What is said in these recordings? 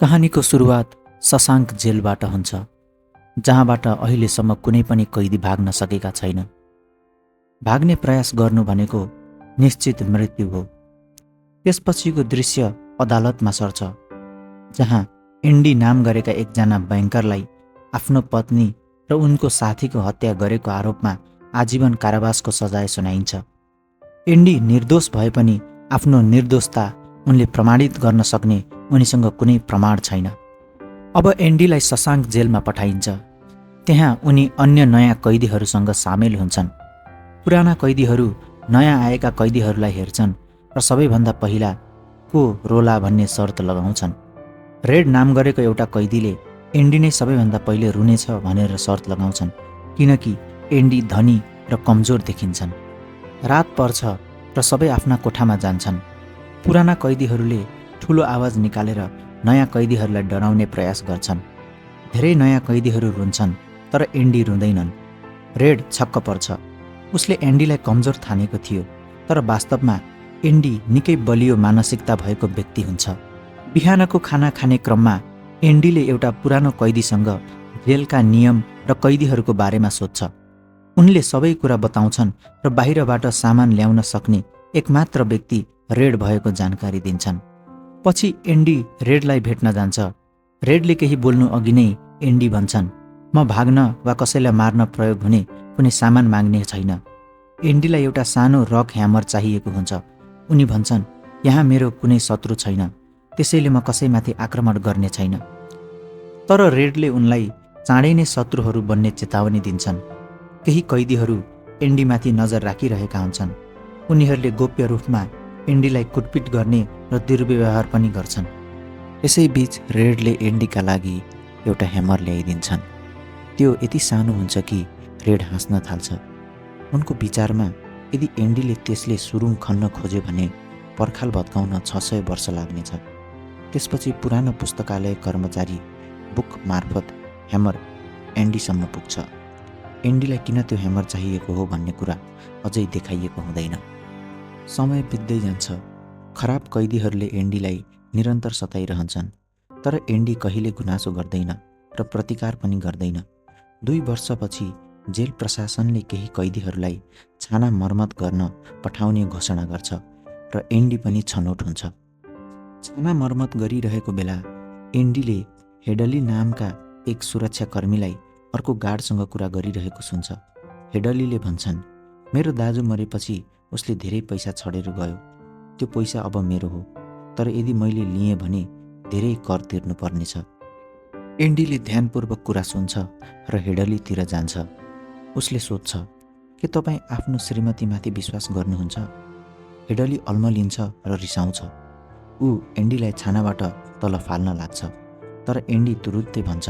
कहानीको सुरुवात शशाङ्क जेलबाट हुन्छ, जहाँबाट अहिलेसम्म कुनै पनि कैदी भाग्न सकेका छैनन्। भाग्ने प्रयास गर्नु भनेको निश्चित मृत्यु हो। त्यसपछिको दृश्य अदालतमा सर्छ, जहाँ एन्डी नाम गरेका एकजना बैंकरलाई आफ्नो पत्नी र उनको साथीको हत्या गरेको आरोपमा आजीवन कारावासको सजाय सुनाइन्छ। एन्डी निर्दोष भए पनि आफ्नो निर्दोषता उनले प्रमाणित गर्न सक्ने उनीसँग कुनै प्रमाण छैन। अब एन्डीलाई शशाङ्क जेलमा पठाइन्छ। त्यहाँ उनी अन्य नयाँ कैदीहरूसँग सामेल हुन्छन्। पुराना कैदीहरू नयाँ आएका कैदीहरूलाई हेर्छन् र सबैभन्दा पहिला को रोला भन्ने शर्त लगाउँछन्। रेड नाम गरेको एउटा कैदीले एन्डी नै सबैभन्दा पहिले रुनेछ भनेर शर्त लगाउँछन्, किनकि एन्डी धनी र कमजोर देखिन्छन्। रात पर्छ र सबै आफ्ना कोठामा जान्छन्। पुराना कैदीहरूले ठुलो आवाज निकालेर नयाँ कैदीहरूलाई डराउने प्रयास गर्छन्। धेरै नयाँ कैदीहरू रुन्छन्, तर एन्डी रुँदैनन्। रेड छक्क पर्छ। उसले एन्डीलाई कमजोर ठानेको थियो, तर वास्तवमा एन्डी निकै बलियो मानसिकता भएको व्यक्ति हुन्छ। बिहानको खाना खाने क्रममा एन्डीले एउटा पुरानो कैदीसँग जेलका नियम र कैदीहरूको बारेमा सोध्छ। उनले सबै कुरा बताउँछन् र बाहिरबाट सामान ल्याउन सक्ने एकमात्र व्यक्ति रेड भएको जानकारी दिन्छन्। पछि एन्डी रेडलाई भेट्न जान्छ। रेडले केही बोल्नु अघि नै एन्डी भन्छन्, म भाग्न वा कसैलाई मार्न प्रयोग हुने कुनै सामान माग्ने छैन। एन्डीलाई एउटा सानो रक ह्यामर चाहिएको हुन्छ। उनी भन्छन्, यहाँ मेरो कुनै शत्रु छैन, त्यसैले म कसैमाथि आक्रमण गर्ने छैन। तर रेडले उनलाई चाँडै नै शत्रुहरू बन्ने चेतावनी दिन्छन्। केही कैदीहरू एन्डीमाथि नजर राखिरहेका हुन्छन्। उनीहरूले गोप्य रूपमा एन्डीलाई कुटपिट गर्ने र दुर्व्यवहार पनि गर्छन्। यसैबीच रेडले एन्डीका लागि एउटा ह्यामर ल्याइदिन्छन्। त्यो यति सानो हुन्छ कि रेड हाँस्न थाल्छ। उनको विचारमा यदि एन्डीले त्यसले सुरुङ खन्न खोज्यो भने पर्खाल भत्काउन 600 वर्ष लाग्नेछ। त्यसपछि पुरानो पुस्तकालय कर्मचारी बुक मार्फत ह्यामर एन्डीसम्म पुग्छ। एन्डीलाई किन त्यो ह्यामर चाहिएको हो भन्ने कुरा अझै देखाइएको हुँदैन। समय बित्दै जान्छ। खराब कैदीहरूले एन्डीलाई निरन्तर सताइरहन्छन्, तर एन्डी कहिले गुनासो गर्दैन र प्रतिकार पनि गर्दैन। 2 वर्षपछि जेल प्रशासनले केही कैदीहरूलाई छाना मर्मत गर्न पठाउने घोषणा गर्छ र एन्डी पनि छनौट हुन्छ। छाना मर्मत गरिरहेको बेला एन्डीले हेडली नामका एक सुरक्षाकर्मीलाई अर्को गार्डसँग कुरा गरिरहेको सुन्छ। हेडलीले भन्छन्, मेरो दाजु मरेपछि उसले धेरै पैसा छडेर गयो। त्यो पैसा अब मेरो हो, तर यदि मैले लिएँ भने धेरै कर तिर्नुपर्नेछ। एन्डीले ध्यानपूर्वक कुरा सुन्छ र हेडलीतिर जान्छ। उसले सोध्छ, के तपाईँ आफ्नो श्रीमतीमाथि विश्वास गर्नुहुन्छ? हेडली अल्मलिन्छ र रिसाउँछ। ऊ एन्डीलाई छानाबाट तल फाल्न लाग्छ, तर एन्डी तुरुन्तै भन्छ,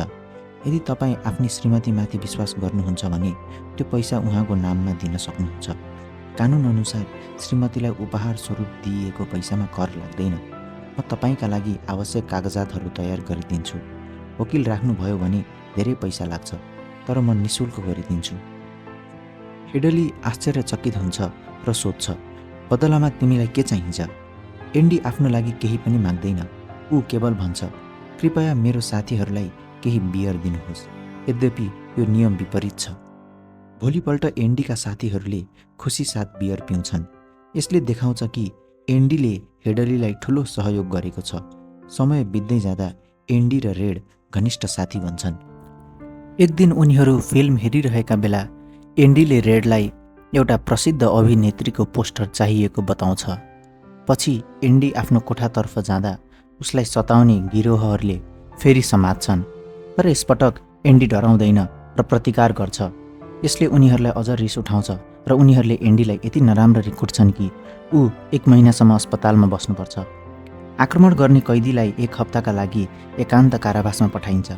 यदि तपाईँ आफ्नी श्रीमतीमाथि विश्वास गर्नुहुन्छ भने त्यो पैसा उहाँको नाममा दिन सक्नुहुन्छ। कानुन अनुसार श्रीमतीलाई उपहार स्वरूप दिइएको पैसामा कर लाग्दैन। म तपाईँका लागि आवश्यक कागजातहरू तयार गरिदिन्छु। वकिल राख्नुभयो भने धेरै पैसा लाग्छ, तर म निशुल्क गरिदिन्छु। हेडली आश्चर्यचकित हुन्छ र सोध्छ, बदलामा तिमीलाई के चाहिन्छ? एन्डी आफ्नो लागि केही पनि माग्दैन। ऊ केवल भन्छ, कृपया मेरो साथीहरूलाई केही बियर दिनुहोस्। यद्यपि यो नियम विपरीत छ। भोलिपल्ट एन्डीका साथीहरूले खुसी साथ बियर पिउँछन्। यसले देखाउँछ कि एन्डीले हेडलीलाई ठुलो सहयोग गरेको छ। समय बित्दै जाँदा एन्डी र रेड घनिष्ठ साथी बन्छन्। एक दिन उनीहरू फिल्म हेरिरहेका बेला एन्डीले रेडलाई एउटा प्रसिद्ध अभिनेत्रीको पोस्टर चाहिएको बताउँछ। पछि एन्डी आफ्नो कोठातर्फ जाँदा उसलाई सताउने गिरोहहरूले फेरि समात्छन्, तर यसपटक एन्डी डराउँदैन र प्रतिकार गर्छ। यसले उनीहरूलाई अझ रिस उठाउँछ र उनीहरूले एन्डीलाई यति नराम्ररी कुट्छन् कि ऊ 1 महिनासम्म अस्पतालमा बस्नुपर्छ। आक्रमण गर्ने कैदीलाई 1 हप्ताका लागि एकान्त कारावासमा पठाइन्छ।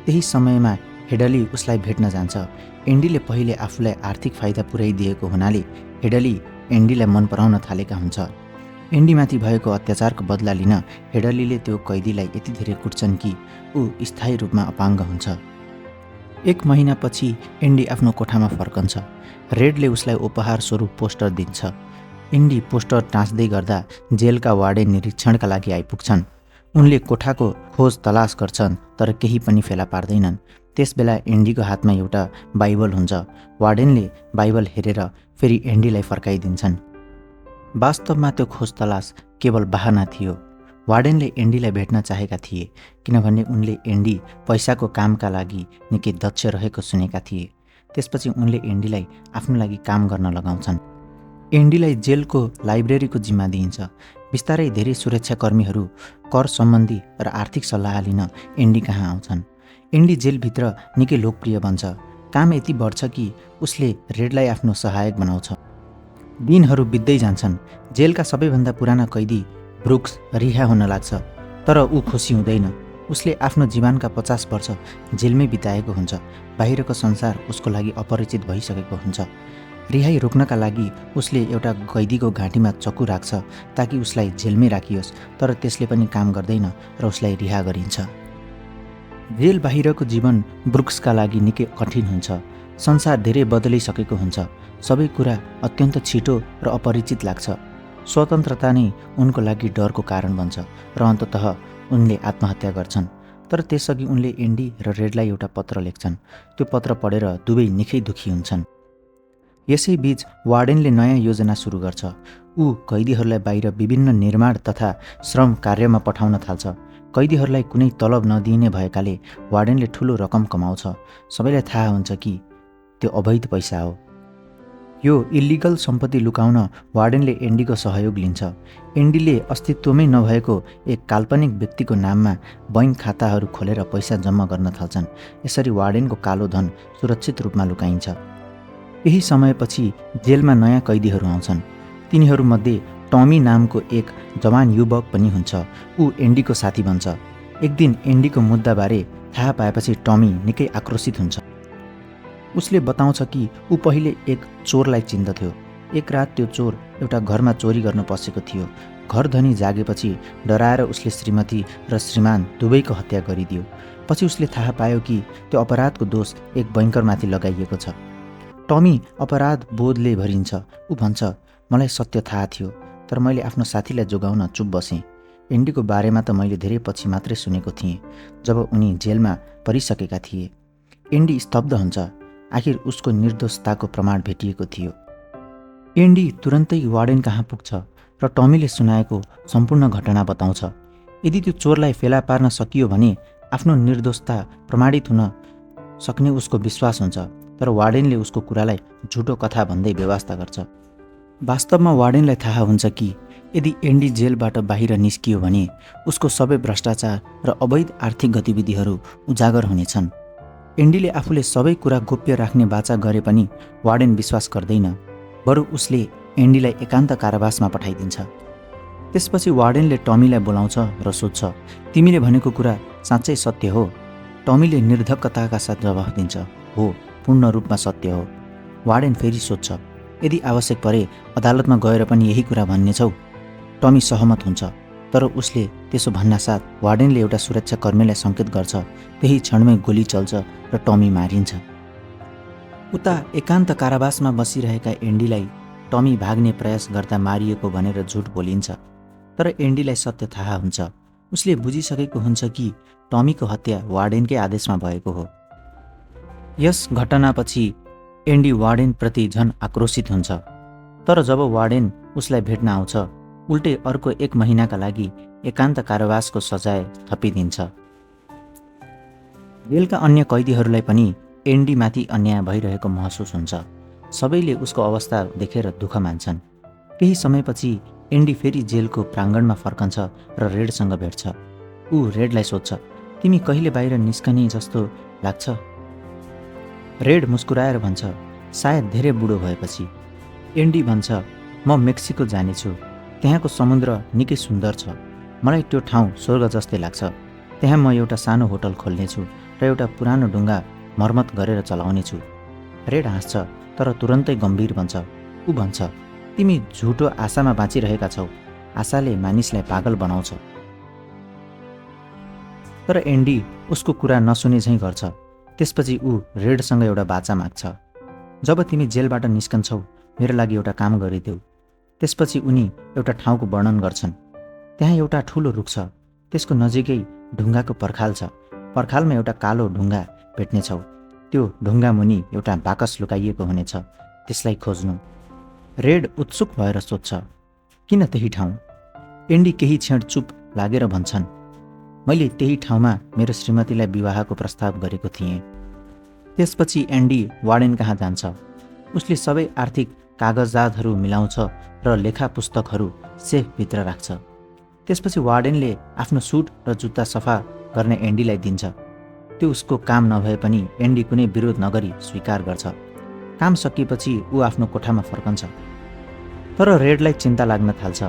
त्यही समयमा हेडली उसलाई भेट्न जान्छ। एन्डीले पहिले आफूलाई आर्थिक फाइदा पुर्याइदिएको हुनाले हेडली एन्डीलाई मन पराउन थालेका हुन्छ। एन्डीमाथि भएको अत्याचारको बदला लिन हेडलीले त्यो कैदीलाई यति धेरै कुट्छन् कि ऊ स्थायी रूपमा अपाङ्ग हुन्छ। 1 महिनापछि एन्डी आफ्नो कोठामा फर्कन्छ। रेडले उसलाई उपहार स्वरूप पोस्टर दिन्छ। एन्डी पोस्टर टाँच्दै गर्दा जेलका वार्डे निरीक्षणका लागि आइपुग्छन्। उनले कोठाको खोज तलास गर्छन् तर केही पनि फेला पार्दैनन्। त्यसबेला एन्डीको हातमा एउटा बाइबल हुन्छ। वार्डेनले बाइबल हेरेर फेरि एन्डीलाई फर्काइदिन्छन्। वास्तवमा त्यो खोज तलास केवल बहाना थियो। वार्डेनले एन्डीलाई भेट्न चाहेका थिए किनभने उनले एन्डी पैसाको कामका लागि निकै दक्ष रहेको सुनेका थिए। त्यसपछि उनले एन्डीलाई आफ्नो लागि काम गर्न लगाउँछन्। एन्डीलाई जेलको लाइब्रेरीको जिम्मा दिइन्छ। बिस्तारै धेरै सुरक्षाकर्मीहरू कर सम्बन्धी र आर्थिक सल्लाह लिन एन्डी कहाँ आउँछन्। एन्डी जेलभित्र निकै लोकप्रिय बन्छ। काम यति बढ्छ कि उसले रेडलाई आफ्नो सहायक बनाउँछ। दिनहरू बित्दै जान्छन्। जेलका सबैभन्दा पुराना कैदी ब्रुक्स रिहा हुन लाग्छ तर ऊ खुसी हुँदैन। उसले आफ्नो जीवनका 50 वर्ष जेलमै बिताएको हुन्छ। बाहिरको संसार उसको लागि अपरिचित भइसकेको हुन्छ। रिहाई रोक्नका लागि उसले एउटा कैदीको घाँटीमा चक्कु राख्छ ताकि उसलाई जेलमै राखियोस्, तर त्यसले पनि काम गर्दैन र उसलाई रिहा गरिन्छ। जेल बाहिरको जीवन ब्रुक्सका लागि निकै कठिन हुन्छ। संसार धेरै बदलिसकेको हुन्छ। सबै कुरा अत्यन्त छिटो र अपरिचित लाग्छ। स्वतन्त्रता नै उनको लागि डरको कारण बन्छ र अन्ततः उनले आत्महत्या गर्छन्। तर त्यसअघि उनले एन्डी र रेडलाई एउटा पत्र लेख्छन्। त्यो पत्र पढेर दुवै निकै दुखी हुन्छन्। यसैबीच वार्डेनले नयाँ योजना सुरु गर्छ। ऊ कैदीहरूलाई बाहिर विभिन्न निर्माण तथा श्रम कार्यमा पठाउन थाल्छ। कैदीहरूलाई कुनै तलब नदिइने भएकाले वार्डेनले ठुलो रकम कमाउँछ। सबैलाई थाहा हुन्छ कि त्यो अवैध पैसा हो। यो इलिगल सम्पत्ति लुकाउन वार्डेनले एन्डीको सहयोग लिन्छ। एन्डीले अस्तित्वमै नभएको एक काल्पनिक व्यक्तिको नाममा बैंक खाताहरू खोलेर पैसा जम्मा गर्न थाल्छन्। यसरी वार्डेनको कालो धन सुरक्षित रूपमा लुकाइन्छ। यही समयपछि जेलमा नयाँ कैदीहरू आउँछन्। तिनीहरूमध्ये टमी नामको एक जवान युवक पनि हुन्छ। ऊ एन्डीको साथी बन्छ। एक दिन एन्डीको मुद्दाबारे थाहा पाएपछि टमी निकै आक्रोशित हुन्छ। उसले बताउँछ कि ऊ पहिले एक चोरलाई चिन्दथ्यो। एक रात त्यो चोर एउटा घरमा चोरी गर्न पसेको थियो। घर धनी जागेपछि डराएर उसले श्रीमती र श्रीमान दुवैको हत्या गरिदियो। पछि उसले थाहा पायो कि त्यो अपराधको दोष एक बैंकरमाथि लगाइएको छ। टमी अपराध बोधले भरिन्छ। ऊ भन्छ, मलाई सत्य थाहा थियो तर मैले आफ्नो साथीलाई जोगाउन चुप बसेँ। एन्डीको बारेमा त मैले धेरै पछि मात्रै सुनेको थिएँ जब उनी जेलमा परिसकेका थिए। एन्डी स्तब्ध हुन्छ। आखिर उसको निर्दोषताको प्रमाण भेटिएको थियो। एन्डी तुरन्तै वार्डेन कहाँ पुग्छ र टमीले सुनाएको सम्पूर्ण घटना बताउँछ। यदि त्यो चोरलाई फेला पार्न सकियो भने आफ्नो निर्दोषता प्रमाणित हुन सक्ने उसको विश्वास हुन्छ। तर वार्डेनले उसको कुरालाई झुटो कथा भन्दै बेवास्ता गर्छ। वास्तवमा वार्डेनलाई थाहा हुन्छ कि यदि एन्डी जेलबाट बाहिर निस्कियो भने उसको सबै भ्रष्टाचार र अवैध आर्थिक गतिविधिहरू उजागर हुनेछन्। एन्डीले आफूले सबै कुरा गोप्य राख्ने वाचा गरे पनि वार्डेन विश्वास गर्दैन। बरु उसले एन्डीलाई एकान्त कारावासमा पठाइदिन्छ। त्यसपछि वार्डेनले टमीलाई बोलाउँछ र सोध्छ, तिमीले भनेको कुरा साँच्चै सत्य हो? टमीले निर्धक्कताका साथ जवाफ दिन्छ, हो, पूर्ण रूपमा सत्य हो। वार्डेन फेरि सोध्छ, यदि आवश्यक परे अदालतमा गएर पनि यही कुरा भन्नेछौ? टमी सहमत हुन्छ। तर उसले त्यसो भन्नासाथ वार्डेनले एउटा सुरक्षाकर्मीलाई सङ्केत गर्छ। त्यही क्षणमै गोली चल्छ र टमी मारिन्छ। उता एकान्त कारावासमा बसिरहेका एन्डीलाई टमी भाग्ने प्रयास गर्दा मारिएको भनेर झुट बोलिन्छ। तर एन्डीलाई सत्य थाहा हुन्छ। उसले बुझिसकेको हुन्छ कि टमीको हत्या वार्डेनकै आदेशमा भएको हो। यस घटनापछि एन्डी वार्डेनप्रति झन आक्रोशित हुन्छ। तर जब वार्डेन उसलाई भेट्न आउँछ उल्टै अर्को 1 महिनाका लागि एकान्त कारावासको सजाय थपिदिन्छ। जेलका अन्य कैदीहरूलाई पनि एन्डीमाथि अन्याय भइरहेको महसुस हुन्छ। सबैले उसको अवस्था देखेर दुःख मान्छन्। केही समयपछि एन्डी फेरि जेलको प्राङ्गणमा फर्कन्छ र रेडसँग भेट्छ। ऊ रेडलाई सोध्छ, तिमी कहिले बाहिर निस्कने जस्तो लाग्छ? रेड मुस्कुराएर भन्छ, सायद धेरै बुढो भएपछि। एन्डी भन्छ, म मेक्सिको जानेछु। त्यहाँको समुद्र निकै सुन्दर छ। मलाई त्यो ठाउँ स्वर्ग जस्तै लाग्छ। त्यहाँ म एउटा सानो होटल खोल्नेछु र एउटा पुरानो ढुङ्गा मर्मत गरेर चलाउनेछु। रेड हाँस्छ तर तुरन्तै गम्भीर बन्छ। ऊ भन्छ, तिमी झुटो आशामा बाँचिरहेका छौ। आशाले मानिसलाई पागल बनाउँछ। तर एन्डी उसको कुरा नसुने झैँ गर्छ। त्यसपछि ऊ रेडसँग एउटा बाचा माग्छ, जब तिमी जेलबाट निस्कन्छौ मेरो लागि एउटा काम गरिदेऊ। त्यसपछि उनी एउटा ठाउँको वर्णन गर्छन्। त्यहाँ एउटा ठुलो रुख छ। त्यसको नजिकै ढुङ्गाको पर्खाल छ। पर्खालमा एउटा कालो ढुङ्गा भेट्नेछौ। त्यो ढुङ्गा मुनि एउटा बाकस लुकाइएको हुनेछ, त्यसलाई खोज्नु। रेड उत्सुक भएर सोध्छ, किन त्यही ठाउँ? एन्डी केही क्षण चुप लागेर भन्छन्, मैले त्यही ठाउँमा मेरो श्रीमतीलाई विवाहको प्रस्ताव गरेको थिएँ। त्यसपछि एन्डी वार्डेन कहाँ जान्छ। उसले सबै आर्थिक कागजातहरू मिलाउँछ र लेखा पुस्तकहरू सेफभित्र राख्छ। त्यसपछि वार्डेनले आफ्नो सुट र जुत्ता सफा गर्ने एन्डीलाई दिन्छ। त्यो उसको काम नभए पनि एन्डी कुनै विरोध नगरी स्वीकार गर्छ। काम सकिएपछि ऊ आफ्नो कोठामा फर्कन्छ। तर रेडलाई चिन्ता लाग्न थाल्छ।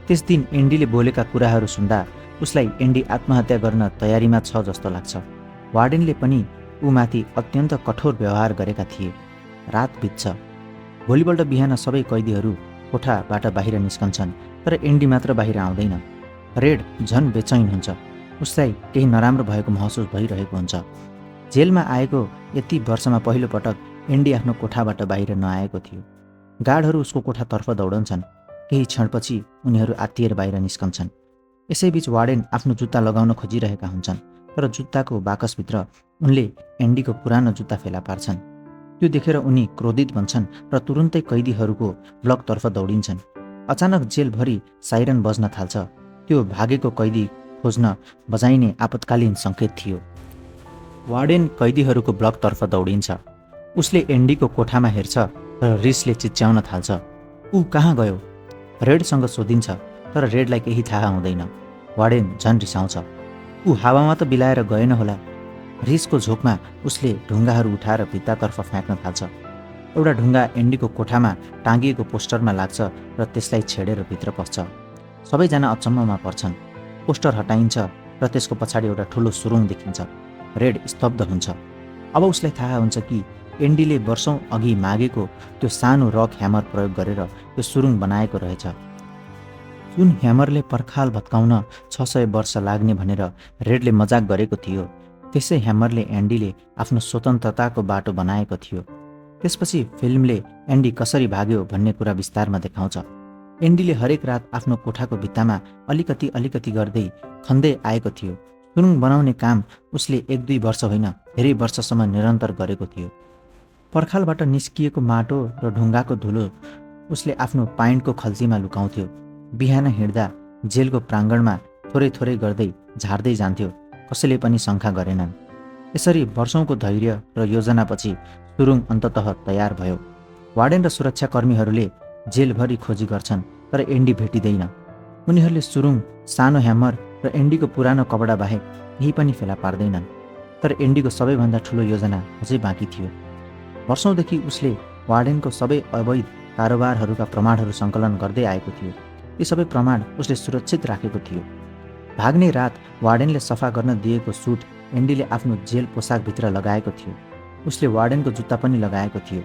त्यस दिन एन्डीले बोलेका कुराहरू सुन्दा उसलाई एन्डी आत्महत्या गर्न तयारीमा छ जस्तो लाग्छ। वार्डेनले पनि ऊमाथि अत्यन्त कठोर व्यवहार गरेका थिए। रात बित्छ। भोलिपल्ट बिहान सबै कैदीहरू कोठाबाट बाहिर निस्कन्छन्, तर एन्डी मात्र बाहिर आउँदैन। रेड झन बेचैन हुन्छ। उसलाई केही नराम्रो भएको महसुस भइरहेको हुन्छ। जेलमा आएको यति वर्षमा पहिलोपटक एन्डी आफ्नो कोठाबाट बाहिर नआएको थियो। गार्डहरू उसको कोठातर्फ दौडन्छन्। केही क्षणपछि उनीहरू आत्तिएर बाहिर निस्कन्छन्। यसैबीच वार्डेन आफ्नो जुत्ता लगाउन खोजिरहेका हुन्छन्, तर जुत्ताको बाकसभित्र उनले एन्डीको पुरानो जुत्ता फेला पार्छन्। त्यो देखेर उनी क्रोधित बन्छन् र तुरुन्तै कैदीहरूको ब्लकतर्फ दौडिन्छन्। अचानक जेलभरि साइरन बज्न थाल्छ। त्यो भागेको कैदी खोज्न बजाइने आपतकालीन सङ्केत थियो। वार्डेन कैदीहरूको ब्लकतर्फ दौडिन्छ। उसले एन्डीको कोठामा हेर्छ र रिसले चिच्याउन थाल्छ, ऊ कहाँ गयो? रेडसँग सोधिन्छ, तर रेडलाई केही थाहा हुँदैन। वार्डेन झन रिसाउँछ, ऊ हावामा त बिलाएर गएन होला। रिसको झोकमा उसले ढुङ्गाहरू उठाएर भित्तातर्फ फ्याँक्न थाल्छ। एउटा ढुङ्गा एन्डीको कोठामा टाँगिएको पोस्टरमा लाग्छ र त्यसलाई छेडेर भित्र पस्छ। सबैजना अचम्ममा पर्छन्। पोस्टर हटाइन्छ र त्यसको पछाडि एउटा ठुलो सुरुङ देखिन्छ। रेड स्तब्ध हुन्छ। अब उसलाई थाहा हुन्छ कि एन्डीले वर्षौँ अघि मागेको त्यो सानो रक ह्यामर प्रयोग गरेर त्यो सुरुङ बनाएको रहेछ। जुन ह्यामरले पर्खाल भत्काउन 600 वर्ष लाग्ने भनेर रेडले मजाक गरेको थियो, त्यसै ह्यामरले एन्डीले आफ्नो स्वतन्त्रताको बाटो बनाएको थियो। त्यसपछि फिल्मले एन्डी कसरी भाग्यो भन्ने कुरा विस्तारमा देखाउँछ। एन्डीले हरेक रात आफ्नो कोठाको भित्तामा अलिकति अलिकति गर्दै खन्दै आएको थियो। सुरुङ बनाउने काम उसले 1-2 वर्ष होइन, धेरै वर्षसम्म निरन्तर गरेको थियो। पर्खालबाट निस्किएको माटो र ढुङ्गाको धुलो उसले आफ्नो पाइन्टको खल्चीमा लुकाउँथ्यो। बिहान हिँड्दा जेलको प्राङ्गणमा थोरै थोरै गर्दै झार्दै जान्थ्यो। कसैले पनि शङ्का गरेनन्। यसरी वर्षौंको धैर्य र योजनापछि सुरुङ अन्ततः तयार भयो। वार्डेन र सुरक्षाकर्मीहरूले जेलभरि खोजी गर्छन्, तर एन्डी भेटिँदैन। उनीहरूले सुरुङ, सानो ह्यामर र एन्डीको पुरानो कपडा बाहेक केही पनि फेला पार्दैनन्। तर एन्डीको सबैभन्दा ठुलो योजना अझै बाँकी थियो। वर्षौंदेखि उसले वार्डेनको सबै अवैध कारोबारहरूका प्रमाणहरू सङ्कलन गर्दै आएको थियो। यी सबै प्रमाण उसले सुरक्षित राखेको थियो। भाग्ने रात वार्डेनले सफा गर्न दिएको सुट एन्डीले आफ्नो जेल पोसाकभित्र लगाएको थियो। उसले वार्डेनको जुत्ता पनि लगाएको थियो।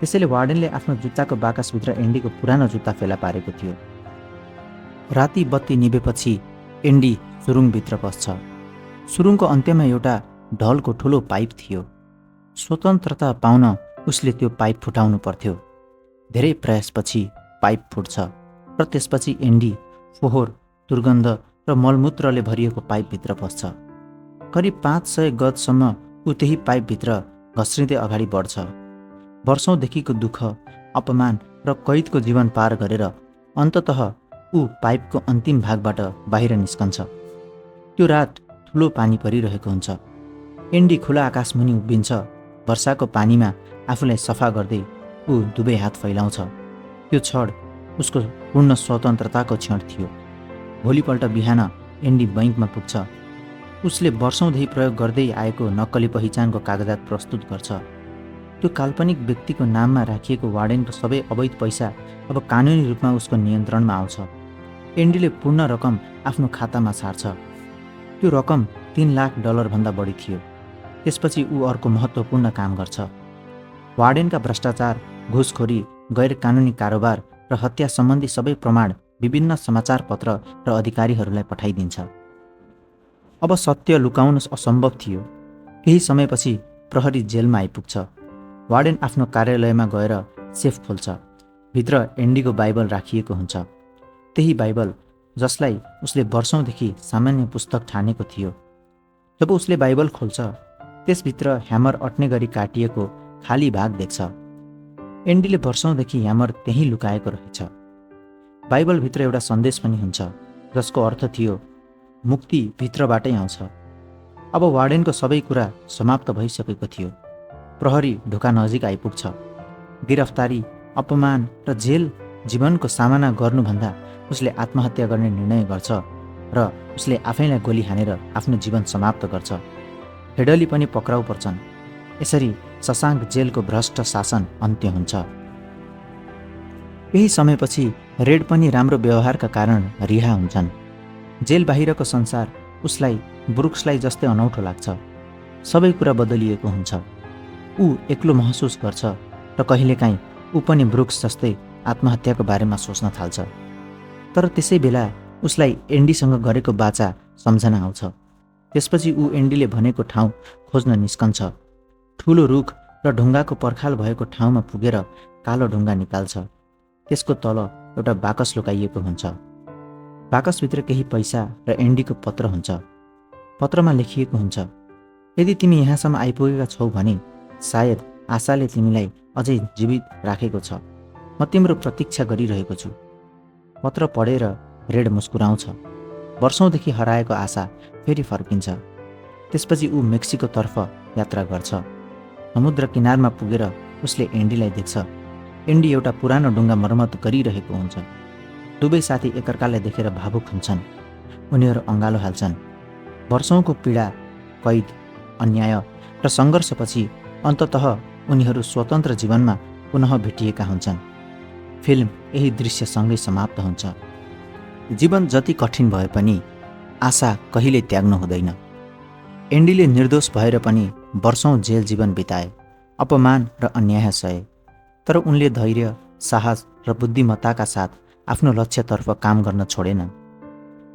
त्यसैले वार्डेनले आफ्नो जुत्ताको बाकसभित्र एन्डीको पुरानो जुत्ता फेला पारेको थियो। राति बत्ती निभेपछि एन्डी सुरुङभित्र पस्छ। सुरुङको अन्त्यमा एउटा ढलको ठुलो पाइप थियो। स्वतन्त्रता पाउन उसले त्यो पाइप फुटाउनु पर्थ्यो। धेरै प्रयासपछि पाइप फुट्छ र त्यसपछि एन्डी फोहोर, दुर्गन्ध र मलमूत्रले भरिएको पाइपभित्र पस्छ। करिब 500 गजसम्म ऊ त्यही पाइपभित्र घस्रिँदै अगाडि बढ्छ। वर्षौंदेखिको दुःख, अपमान र कैदको जीवन पार गरेर अन्ततः ऊ पाइपको अन्तिम भागबाट बाहिर निस्कन्छ। त्यो रात ठुलो पानी परिरहेको हुन्छ। एन्डी खुला आकाशमुनि उभिन्छ। वर्षाको पानीमा आफूलाई सफा गर्दै ऊ दुवै हात फैलाउँछ। त्यो क्षण उसको पूर्ण स्वतन्त्रताको क्षण थियो। भोलिपल्ट बिहान एन्डी बैंकमा पुग्छ। उसले वर्षौंदेखि प्रयोग गर्दै आएको नक्कली पहिचानको कागजात प्रस्तुत गर्छ। त्यो काल्पनिक व्यक्तिको नाममा राखिएको वार्डेनको सबै अवैध पैसा अब कानुनी रूपमा उसको नियन्त्रणमा आउँछ। एन्डीले पूर्ण रकम आफ्नो खातामा सार्छ। त्यो रकम $3 लाख भन्दा बढी थियो। त्यसपछि ऊ अर्को महत्त्वपूर्ण काम गर्छ। वार्डेनका भ्रष्टाचार, घुसखोरी, गैर कानुनी कारोबार र हत्या सम्बन्धी सबै प्रमाण विभिन्न समाचारपत्र र अधिकारीहरूलाई पठाइदिन्छ। अब सत्य लुकाउन असम्भव थियो। केही समयपछि प्रहरी जेलमा आइपुग्छ। वार्डेन आफ्नो कार्यालयमा गएर सेफ खोल्छ। भित्र एन्डीको बाइबल राखिएको हुन्छ। त्यही बाइबल जसलाई उसले वर्षौँदेखि सामान्य पुस्तक ठानेको थियो। जब उसले बाइबल खोल्छ, त्यसभित्र ह्यामर अट्ने गरी काटिएको खाली भाग देख्छ। एन्डीले वर्षौँदेखि ह्यामर त्यहीँ लुकाएको रहेछ। बाइबलभित्र एउटा सन्देश पनि हुन्छ जसको अर्थ थियो मुक्ति भित्रबाटै आउँछ। अब वार्डेनको सबै कुरा समाप्त भइसकेको थियो। प्रहरी ढोका नजिक आइपुग्छ। गिरफ्तारी, अपमान र जेल जीवनको सामना गर्नुभन्दा उसले आत्महत्या गर्ने निर्णय गर्छ र उसले आफैलाई गोली हानेर आफ्नो जीवन समाप्त गर्छ। हेडली पनि पक्राउ पर्छन्। यसरी शशाङ्क जेलको भ्रष्ट शासन अन्त्य हुन्छ। केही समयपछि रेड पनि राम्रो व्यवहारका कारण रिहा हुन्छन्। जेल बाहिरको संसार उसलाई ब्रुक्सलाई जस्तै अनौठो लाग्छ। सबै कुरा बदलिएको हुन्छ। ऊ एक्लो महसुस गर्छ र कहिलेकाहीँ ऊ पनि ब्रुक्स जस्तै आत्महत्याको बारेमा सोच्न थाल्छ। तर त्यसै बेला उसलाई एन्डीसँग गरेको बाचा सम्झना आउँछ। त्यसपछि ऊ एन्डीले भनेको ठाउँ खोज्न निस्कन्छ। ठुलो रुख र ढुङ्गाको पर्खाल भएको ठाउँमा पुगेर कालो ढुङ्गा निकाल्छ। त्यसको तल एउटा बाकस लुकाइएको हुन्छ। बाकसभित्र केही पैसा र एन्डीको पत्र हुन्छ। पत्रमा लेखिएको हुन्छ, यदि तिमी यहाँसम्म आइपुगेका छौ भने सायद आशाले तिमीलाई अझै जीवित राखेको छ। म तिम्रो प्रतीक्षा गरिरहेको छु। पत्र पढेर रेड मुस्कुराउँछ। वर्षौँदेखि हराएको आशा फेरि फर्किन्छ। त्यसपछि ऊ मेक्सिकोतर्फ यात्रा गर्छ। समुद्र किनारमा पुगेर उसले एन्डीलाई देख्छ। एन्डी एउटा पुरानो ढुङ्गा मर्मत गरिरहेको हुन्छ। दुवै साथी एकअर्कालाई देखेर भावुक हुन्छन्। उनीहरू अँगालो हाल्छन्। वर्षौँको पीडा, कैद, अन्याय र सङ्घर्षपछि अन्ततः उनीहरू स्वतन्त्र जीवनमा पुनः भेटिएका हुन्छन्। फिल्म यही दृश्यसँगै समाप्त हुन्छ। जीवन जति कठिन भए पनि आशा कहिल्यै त्याग्नु हुँदैन। एन्डीले निर्दोष भएर पनि वर्षौँ जेल जीवन बिताए, अपमान र अन्याय सहे। तर उनले धैर्य, साहस र बुद्धिमत्ताका साथ आफ्नो लक्ष्यतर्फ काम गर्न छोडेनन्।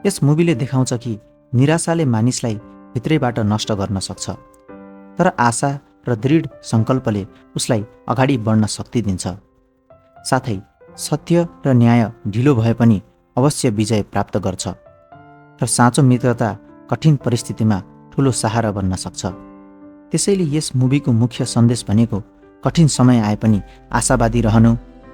यस मुभीले देखाउँछ कि निराशाले मानिसलाई भित्रैबाट नष्ट गर्न सक्छ, तर आशा र दृढ सङ्कल्पले उसलाई अगाडि बढ्न शक्ति दिन्छ। साथै सत्य र न्याय ढिलो भए पनि अवश्य विजय प्राप्त गर्छ र साँचो मित्रता कठिन परिस्थितिमा ठुलो सहारा बन्न सक्छ। त्यसैले यस मुभीको मुख्य सन्देश भनेको कठिन समय आए पनि आशावादी रहनु,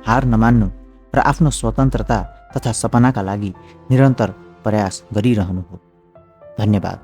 हार नमान्नु र आफ्नो स्वतन्त्रता तथा सपनाका लागि निरन्तर प्रयास गरिरहनु हो। धन्यवाद।